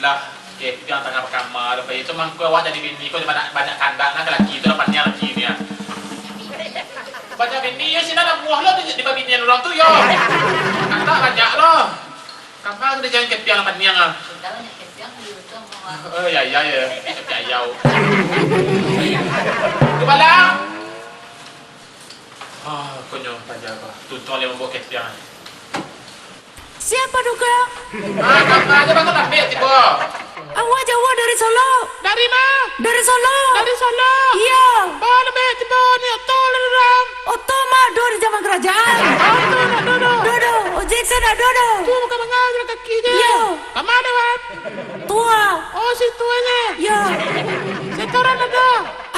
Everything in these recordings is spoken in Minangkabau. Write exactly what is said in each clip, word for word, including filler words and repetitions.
Dah, ketiang tangah bakama, dah, Pak. Itu mangko awak jadi bini, kok banyak, banyak kandak, nah, laki tu lah, paniang laki ni, ah. Banyak bini, yo, sinan lah buah lo di, di babinian urang tu, yo. Kandak banyak lo. Kama tu jangan ketiang lah, paniang, ah. Kita banyak ketiang, di rumah. Oh, ya, ya, ya. Ketiang ayau. Tu balang. Ah, konyo paja ko. Tuntuang lai mambaok ketiang. Siapa duka? Ah, kama aja bangun lambek tibo. Awak jauah dari Solo. Dari ma? Dari Solo. Dari Solo. Iyo. Ba lambek tibo ni, oto lah urang. Oto ma ado di zaman karajaan. Oto ndak ado doh. Doh, doh. Ojek se ndak ado doh. Tu bukan mangaja kaki je. Iyo. Kama ado, Wan? Tua. Oh, situ aja. Iyo. Setoran ado?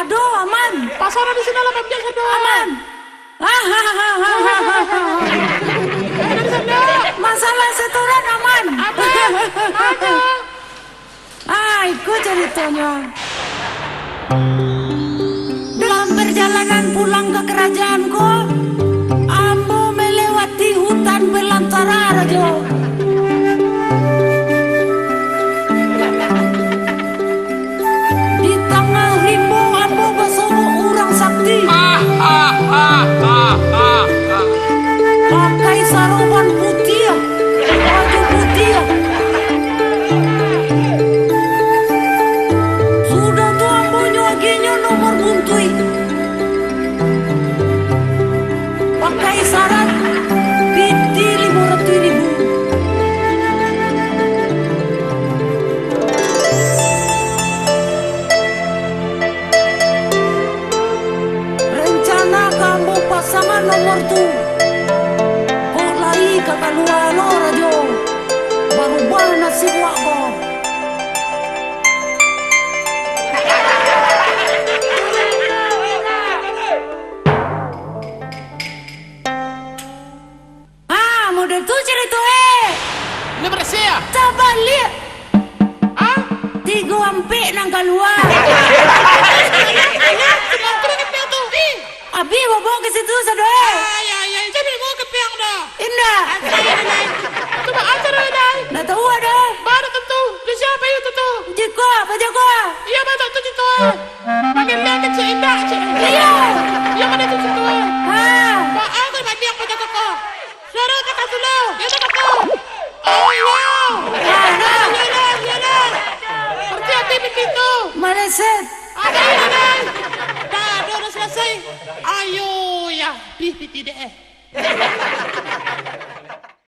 Ado, aman. Pasar di sinan lah, pambiak sado. Aman. Masalah setoran aman. Aman. Ado. Ah, iko caritonyo. Dalam perjalanan pulang ka karajaan ko, ambo melewati hutan belantara, Rajo. Di tangah rimbo ambo basorok urang sakti. Pakai saroban putiah, baju putiah. Sudah tu ambo nyo agiahnyo nomor buntuik. Pakai sarat piti limo ratuih ribu. Rencana ka ambo pasangan nomor tu, kok lai ka kalua lo, Rajo, barubah nasib wak ko. Ah, model tu carito e. Ini berhasil ya? Tabaliak. Ah? Tigo ampek nan kalua. Abih babaok ka situ sado e. Ai, ai, ai, jadi mau kepiang dah. Indak. Coba aja dah, dah. Ndak tahu ado. Baru tentu. Di siapa itu tu? Jiko, apa jiko? Iya, baca tu cerita e. Panggil dia kecil indak, cik. Iya. Iya, mana tu cerita e? Ha. Ba, aku bandiang pada koko. Suara takah dulu. Dia takah tu. Oh, iya. Iya, dah. Iya, dah. Iya, dah. Berarti hati begitu. Maleset. Ada, ada, ada. Dah, dah, dah selesai. Ayo, ya. Pih, pih, tidak, eh.